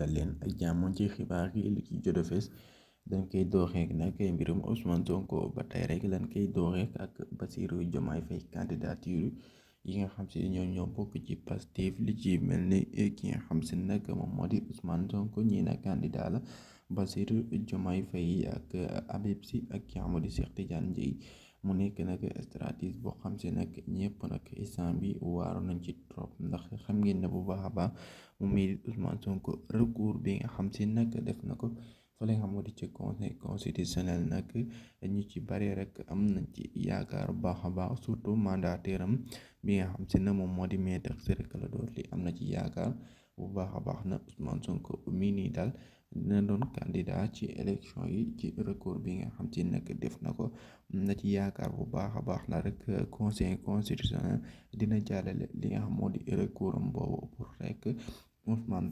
dal leen ak jàmm ci xibaar yi li ci jot a fees dañ koy dooree nag mbirum Ousmane Sonko ba tey rek lañ koy dooree ak Bassirou Diomaye Faye candidature yi nga xam si ñoo bokk ci Pastef li ci mel ni ki nga xam si nag moom moo di Ousmane Sonko ñii nag candidat la Bassirou Diomaye Faye ak Habib Sy ak ki nga xam di Cheikh Tidiane Dièye mu nekk nag stratégie boo xam si nag ñëpp nag instant bi waaru nañ ci trop ndax xam ngeen ne bu baax a baax mu mii Ousmane Sonko recours bi nga xam si nag def na ko fële nga xam di ci conseil constitutionnel nag ñu ci bari rek am nañ ci yaakaar bu baax a baax surtout mandataire am bi nga xam si ne moom moo di Maître Ciré Clédor Ly am na ci yaakaar bu baax a baax na Ousmane Sonko mii nii daal dina doon candidat ci élection yi ci recours bi nga xam si nag def na ko na ci yaakaar bu baax a baax la rek conseil constitutionnel dina jàllale li nga xam moo di recours am boobu pour rek Ousmane